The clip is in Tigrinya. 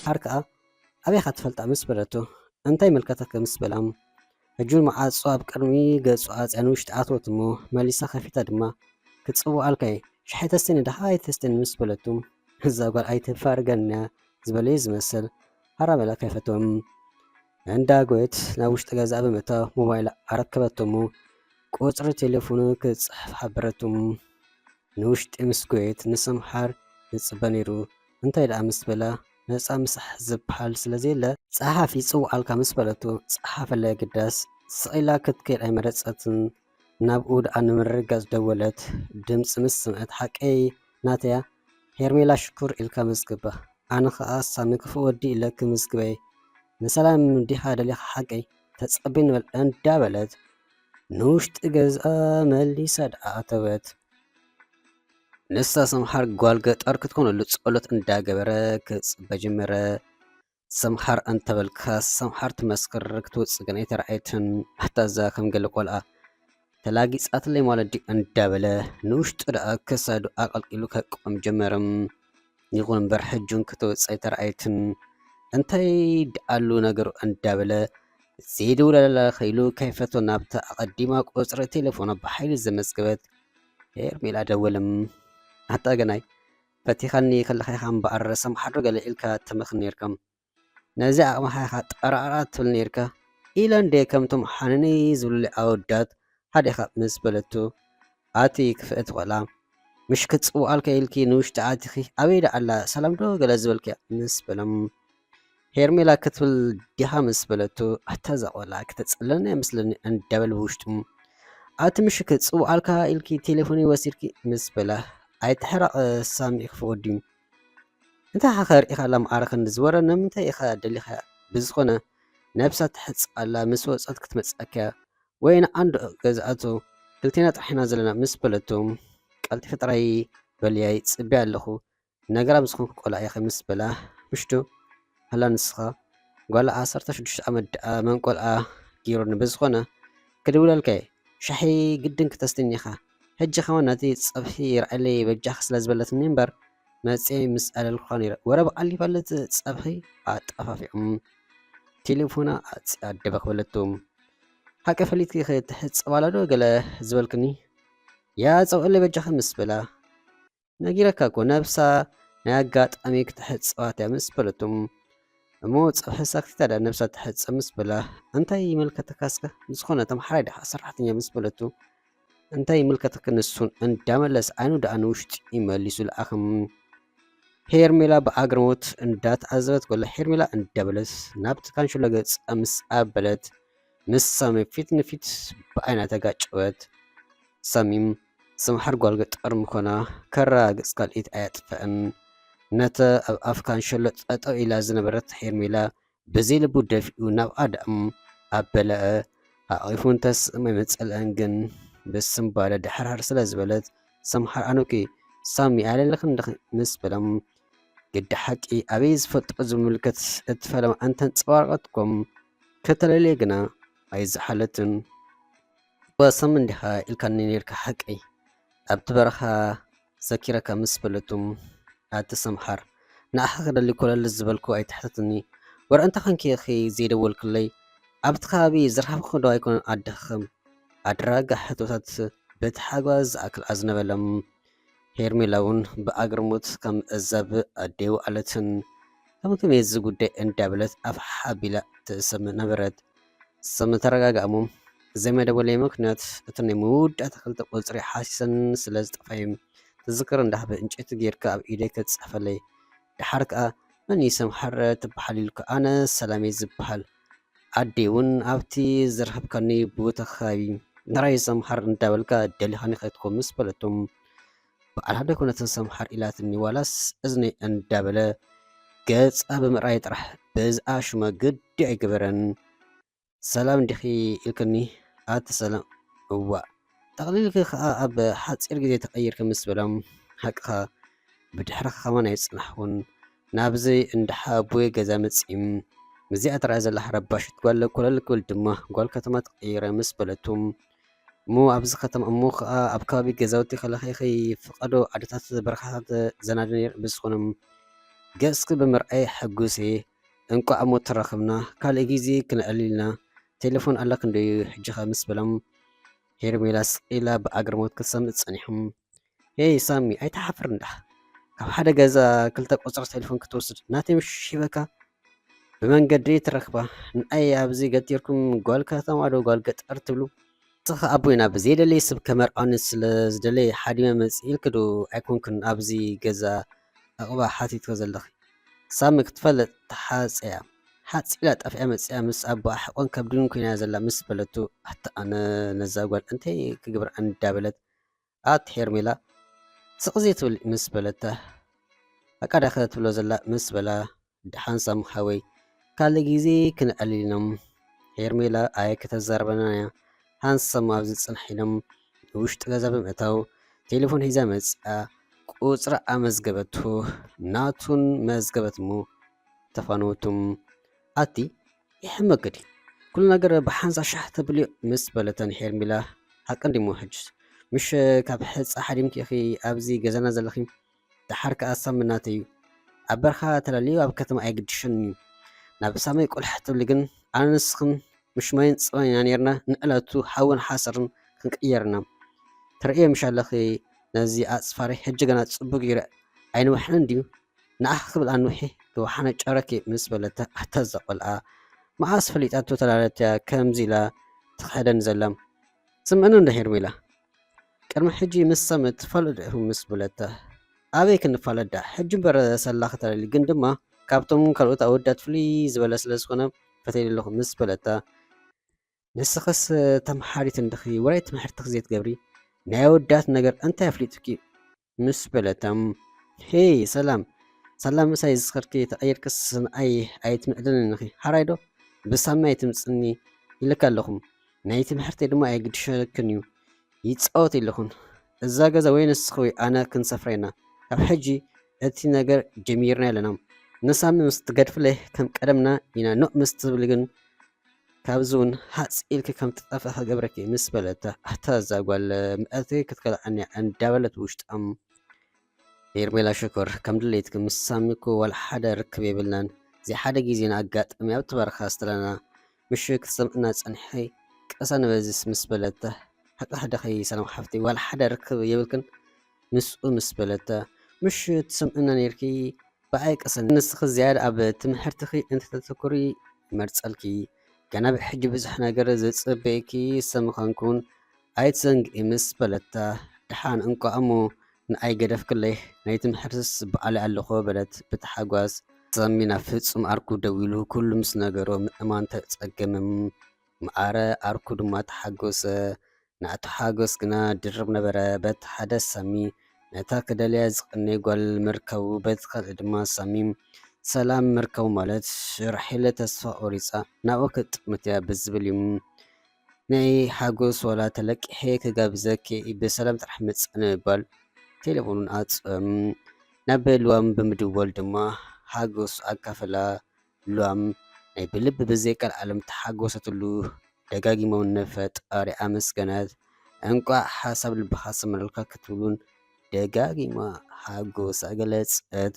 ድሓር ከኣ ኣበይ ኢኻ ትፈልጣ ምስ በለቶ፣ እንታይ ይምልከተኪ ምስ በላ፣ ሕጂ እውን መዓጾ ኣብ ቅድሚ ገጹ ኣጽያ ንውሽጢ ኣተወት እሞ መሊሳ ከፊታ ድማ፣ ክጽውዓልካ እየ፣ ሻሂ ተስትኒ ድኻ ኣይተስትኒ ምስ በለቱ፣ እዛ ጓል ኣይትፋርገንያ ዝበለ እዩ ዝመስል። ሃራ በላ ከይፈቶም። እንዳ ጎየት ናብ ውሽጢ ገዛ ብምእታው ሞባይላ ኣረከበቶ እሞ ቁጽሪ ቴሌፎኑ ክጽሕፍ ሓበረቱ። ንውሽጢ ምስ ጎየት ንሰምሓር ይጽበ ነይሩ። እንታይ ደኣ ምስ በላ፣ ነጻ ምሳሕ ዝበሃል ስለ ዘየለ፣ ጸሓፍ ይጽውዓልካ ምስ በለቱ፣ ጸሓፈላ የግዳስ። ስቕ ኢላ ክትከይድ ኣይመረጸትን። ናብኡ ደኣ ንምርግጋጽ ደወለት። ድምጺ ምስ ሰምዐት፣ ሓቀይ ናተያ፣ ሄርሜላ ሽኩር ኢልካ መዝግባ። ኣነ ኸኣ ሳሚ ክፉእ ወዲ ኢለኪ ምዝግበይ። ንሰላም ዲኻ ደሊኻ ሓቀይ? ተጸበይ ንበል እንዳበለት ንውሽጢ ገዛ መሊሳ ደኣ ኣተወት። ንሳ ሰምሓር ጓል ገጠር ክትኮነሉ ጸሎት እንዳገበረ ክጽበ ጀመረ። ሰምሓር እንተበልካ ሰምሓር ትመስክር ክትወጽእ ግን ኣይተራእየትን። ኣታ እዛ ከም ገለ ቆልዓ ተላጊጻትለይ ማለት ድዩ እንዳበለ ንውሽጡ ደኣ ክሳዱ ኣቐልቂሉ ከቋም ጀመረ። ይኹን እምበር ሕጂ እውን ክትወጽእ ኣይተራእየትን። እንታይ ደኣሉ ነገሩ እንዳበለ ዘይደውለላ ከይሉ ከይፈቶ ናብታ ኣቐዲማ ቁጽሪ ቴሌፎና ብሓይሊ ዘመዝገበት ሄርሜላ ደወለ። ኣታ ገናይ ፈቲኻኒ ከለኻ ኢኻ እምበኣር ሰምሓር ዶ ገለ ኢልካ ተመኽኒ ነይርካ። ነዚ ዓቕምኻ ኢኻ ጠራዕራዕ ትብል ነይርካ ኢለ እንድየ ከምቶም ሓነነይ ዝብሉለይ ኣወዳት ሓደ ኢኻ ምስ በለቶ፣ ኣቲ ክፍእቲ ቆልዓ፣ ምሽ ክጽውዓልካ ኢልኪ ንውሽጢ ኣቲኺ ኣበይ ደኣ ኣላ ሰላም ዶ ገለ ዝበልክያ ምስ በሎም፣ ሄርሜላ ክትብል ዲኻ ምስ በለቶ፣ ኣታ እዛ ቆልዓ ክተጽልለኒ እያ መስለኒ እንዳበለ ብውሽጡ፣ ኣቲ ምሽ ክጽውዓልካ ኢልኪ ቴሌፎነይ ወሲድኪ ምስ በላ፣ ኣይትሕረቕ ሳሚ ክፉእ ወዲ እዩ። እንታይ ኢኻ ከርእኻ ኣላ መዓረ ክንዲ ዝወረ ንምንታይ ኢኻ ደሊኻያ? ብዝኾነ ነብሳ ትሕጽ ኣላ ምስ ወጸት ክትመጽኣካ እያ ወይ ንዓንዶ ገዝኣቶ ክልቴና ጥራሕ ኢና ዘለና ምስ በለቶ ቀልጢፈ ጥራይ በልያ ይጽበያ ኣለኹ ነገራ ብዝኾንኩ ቆልዓ ኢኺ ምስ በላ ምሽቱ ኣላ ንስኻ ጓል ዓሰርተ ሽዱሽተ ዓመት ደኣ መን ቆልዓ ጌሩኒ ብዝኾነ ክድውለልካ እየ ሻሒ ግድን ክተስትኒ ኢኻ ሕጂ ከማን ነቲ ጸብሒ ይርኣየለይ በጃኺ ስለ ዝበለትኒ እምበር መጽየ ምስ ኣለልኩኻ ነይረ። ወረ ብዓል ይፈልጥ ጸብሒ ኣጠፋፊዖም ቴሌፎና ኣጽያ ደበኽ በለቶ። ሓቂ ፈሊጥኪ ክትሕጸባላ ዶ ገለ ዝበልክኒ? ያ ጸውዕለይ በጃኺ ምስ በላ። ነጊረካ እኮ ነብሳ ናይ ኣጋጣሚ ክትሕጸባት እያ ምስ በለቶ። እሞ ጸብሒ ሳክቲታ ድያ ነብሳ ትሕጸብ ምስ በላ። እንታይ ይምልከተካ እስከ? ብዝኾነ ተምሓራይ ድያ ሰራሕተኛ ምስ በለቶ። እንታይ ይምልከተኪ ንሱን እንዳመለስ ዓይኑ ደኣ ንውሽጢ መሊሱ ለኣኸም። ሄርሜላ ብኣግርሞት እንዳተዓዘበት ከሎ ሄርሜላ እንዳበለት ናብቲ ካንሸሎ ገጻ ምስ ኣበለት ምስ ሳሚ ፊት ንፊት ብዓይና ተጋጨወት። ሳሚም ስምሓር ጓል ገጠር ምዃና ከረጋግጽ ካልኢት ኣየጥፈአን። ነተ ኣብ ኣፍ ካንሸሎ ጠጠው ኢላ ዝነበረት ሄርሜላ ብዘይ ልቡ ደፊኡ ናብ ኣዳም ኣበለአ። ኣቒፉ እንተስእም ኣይመጸልአን ግን ብስምባለ ድሕርሕር ስለ ዝበለት ሰምሓር ኣነኪ ሳሚ ኣለለኽን ዲኺ ምስ በሎም ግዲ ሓቂ ኣበይ ዝፈልጦ ዝምልከት እቲ ፈለማ እንተንጸባረቐትኩም ከተለልየ ግና ኣይዝሓለትን። እወ ሳሚ እንዲኻ ኢልካኒ ነይርካ ሓቀይ ኣብቲ በረኻ ዘኪረካ ምስ በለቱ ኣቲ ሰምሓር ንኣኻ ክደሊ ኮለል ዝበልኩ ኣይትሕተትኒ ወረ እንታይ ኾንኪ ኢኺ ዘይደወልክለይ ኣብቲ ከባቢ ዝረኸብኩ ዶ ኣይኮነን ኣደኽም ኣድራጋ ሕቶታት በቲ ሓጓዝ ዝኣክል ኣዝነበሎም ሄርሜላ እውን ብኣግርሞት ከም እዛ ብኣደይ ወዓለትን ከም ከመይ እዚ ጉዳይ እንዳበለት ኣፍ ሓቢላ ትእሰም ነበረት ሰም ተረጋጋእሞ ዘይመደወለይ ምክንያት እቲ ናይ መወዳእታ ክልተ ቁፅሪ ሓሲሰን ስለ ዝጠፋ እዩ ትዝክር እንዳ ብዕንጨይቲ ጌርካ ኣብ ኢደይ ክትፅሕፈለይ ደሓር ከዓ መን እዩ ሰምሓር ትበሃል ኢልኩ ኣነ ሰላም እየ ዝበሃል ኣደይ እውን ኣብቲ ዝረኸብካኒ ቦታ ከባቢ ንራይ ሰምሓር እንዳበልካ ደሊኻኒ ከይትኮን ምስ በለቶም በዓል ሓደ ኮነትን ሰምሓር ኢላትኒ ዋላስ እዝነይ እንዳበለ ገፃ ብምርኣይ ጥራሕ በዝኣ ሽማ ግዲ ኣይገበረን ሰላም ዲኺ ኢልክኒ ኣቲ ሰላም እዋእ ጠቕሊልኪ ኸዓ ኣብ ሓፂር ግዜ ተቐይርኪ ምስ በሎም ሓቅኻ ብድሕርኻ ኸማን ኣይፅናሕኹን ናብዚ እንዳ ሓወቦይ ገዛ መፂኦም ምስዚኣ ትረኣ ዘላ ረባሽት ጓል ኮለል ክብል ድማ ጓል ከተማ ተቐይረ ምስ በለቶም እሞ ኣብዚ ከተማ እሞ ኸዓ ኣብ ከባቢ ገዛውቲ ከለኺ ፍቐዶ ዓድታት በረኻታት ዘናዲ ነይረ ብዝኾነ ገጽኪ ብምርኣይ ሕጉስ እየ። እንቋዕ እሞ ተራኸብና፣ ካልእ ግዜ ክነዕልል ኢና። ቴሌፎን ኣለኪ እንድዩ ሕጂኸ? ምስ በሎም፣ ሄርሜላ ስቕ ኢላ ብኣግራሞት ክትሰምዕ ጸኒሖም። ሄይ ሳሚ፣ ኣይትሓፍርን ዳኣ? ካብ ሓደ ገዛ ክልተ ቁጽሪ ቴሌፎን ክትወስድ ናተይ ምሽ ሂበካ? ብመንገዲ ትረኽባ። ንኣይ ኣብዚ ገጢርኩም ጓል ከተማ ዶ ጓል ገጠር ትብሉ? ንስኺ ኣቦይ ናብ ዘይደለየ ሰብ ከመርዓኒ ስለ ዝደለየ ሓዲመ መጽእ ኢልኪ ዶ ኣይኮንክን ኣብዚ ገዛ ዕቑባ ሓቲትኪ ዘለኺ? ሳሚ ክትፈልጥ ተሓጽያ። ሓጺላ ጠፊኣ መጽያ ምስ ኣቦኣ ሕቖን ከብድን ኮይና ዘላ ምስ በለቱ፣ ኣታ ኣነ ነዛ ጓል እንታይ ክግብራ እንዳበለት፣ ኣት ሄርሜላ ስቕ ዘይትብል ምስ በለታ፣ በቃ ዳኸ ትብሎ ዘላ ምስ በላ፣ ደሓን ሳሚ ሓወይ ካልእ ግዜ ክንዕልል ኢና። ሄርሜላ ኣየ ከተዛርበና እያ። ሃንሳም ኣብዚ ጽንሕ ኢሎም ንውሽጢ ገዛ ብምእታው ቴሌፎን ሒዛ መጺኣ ቁጽራ ኣመዝገበቱ። ናቱን መዝገበት እሞ ተፋነወቱም። ኣቲ ይሕመቅዲ ኩሉ ነገር ብሓንሳ ሻሕ ተብልዮ ምስ በለተን ሄርሜላ፣ ሓቂ እንዲሞ ሕጅስ ምሽ ካብ ሕጻ ሓዲምኪ ኢኺ ኣብዚ ገዛና ዘለኺ? ደሓር ከኣ ሳሚ ናተይ እዩ። ኣብ በረኻ ተላልዩ ኣብ ከተማ ኣይግድሸን እዩ። ናብ ሳመይ ቁልሕ ትብሊ ግን ኣነ ንስኽን ምሽ ማይን ጽባን ኢና ኔርና ንዕለቱ ሓውን ሓሰርን ክንቅየር ኢና። ትርእዮ ምሽ ኣለኺ ነዚ ኣጽፋሪ ሕጂ ገና ጽቡቅ ይርእ ኣይንውሕንን ድዩ? ንዓኺ ክብል ኣንውሒ ክወሓነ ጨረኪ ምስ በለታ ኣታ እዛ ቆልዓ መዓስ ፈሊጣቶ ተላለትያ ከምዚ ኢላ ትኽሕደኒ ዘላ? ስምዕኒ እንዶ ሄርሜላ ቅድሚ ሕጂ ምስ ሳሚ ትፋለጡ ኢኹም ምስ በለታ፣ ኣበይ ክንፋለጥ ደኣ? ሕጂ እምበር ሰላኺ ተለሊ፣ ግን ድማ ካብቶም ካልኦት ኣወዳት ፍልይ ዝበለ ስለ ዝኾነ ፈትየሉ ኣለኹ ምስ በለታ፣ ንስኽስ ተምሓሪት እንድኺ፣ ወራይ ትምህርትኺ ዘይትገብሪ፣ ናይ ኣወዳት ነገር እንታይ ኣፍሊጡኪ? ምስ በለታ፣ ሄይ ሰላም፣ ሳላ ምሳይ ዝኸድኪ ተቐይርክስ ንኣይ ኣይትምዕድልን ኢኺ፣ ሓራይ ዶ? ብሳሚ ኣይትምጽኒ ኢልካ ኣለኹ፣ ናይ ትምህርተይ ድማ ኣይግድሸክን እዩ። ይጻወት ኣለኹን። እዛ ገዛ ወይ ንስኺ ወይ ኣነ ክንሰፍራ ኢና። ካብ ሕጂ እቲ ነገር ጀሚርና ኣለና። ንሳሚ ምስ ትገድፍለይ ከም ቀደምና ኢና ኖእ ምስ ትብሊ ግን ካብዚ እውን ሃጽ ኢልኪ ከም ትጠፍኢ ክገብረኪ ምስ በለታ፣ ኣታ እዛ ጓል ምእንቲ ክትከልኣኒ እያ እንዳበለት ውሽጣ ሄርሜላ ሽኮር ከም ድሌትኪ ምስ ሳሚ እኮ ዋላ ሓደ ርክብ የብልናን። እዚ ሓደ ግዜ ንኣጋጣሚ ኣብቲ በረኻ ስተለና ምሽ ክትሰምዕና ጸኒሐ ቅሳ ንበዝስ ምስ በለታ፣ ሓቂ ሕደኸይ ሰላም ሓፍተይ ዋላ ሓደ ርክብ የብልክን ምስኡ ምስ በለታ፣ ምሽ ትሰምዕና ኔርኪ ብኣይ ቅሰን። ንስኺ ዝያዳ ኣብ ትምህርትኺ እንተተተኩሪ ይመርጸልኪ። ገና ብሕጂ ብዙሕ ነገር ዝጽበየኪ ሰምኻንኩን ኣይትዘንግኢ ምስ በለታ፣ ደሓን እንቋዕ እሞ ንኣይ ገደፍክለይ፣ ናይ ትምህርትስ በዓለይ ኣለኹ በለት ብታሓጓስ። ሳሚ ናብ ፍጹም ዓርኩ ደዊሉ ኩሉ ምስ ነገሮ ምእማን ተጸገመ። መዓረ ዓርኩ ድማ ተሓጎሰ። ናቱ ሓጎስ ግና ድርብ ነበረ። በቲ ሓደ ሳሚ ነታ ክደልያ ዝቐነየ ጓል ምርካቡ፣ በቲ ካልእ ድማ ሳሚ ሰላም ምርካቡ ማለት ራሄል ተስፋ ቆሪጻ ናብኡ ክትጥምት እያ ብዝብል እዩ። ናይ ሓጎስ ዋላ ተለቂሐ ክጋብዘኪ ብሰላም ጥራሕ ምጻእ ንምባል ቴሌፎኑን ኣጽም ናብ ልዋም ብምድወል ድማ ሓጎስ ኣካፈላ። ልዋም ናይ ብልቢ ብዘይ ቀልዓለም ተሓጎሰትሉ። ደጋጊሞም ንፈጣሪ ኣመስገነት። እንቋዕ ሓሳብ ልብኻ ሰመረልካ ክትብሉን ደጋጊማ ሓጎሳ ገለጸት።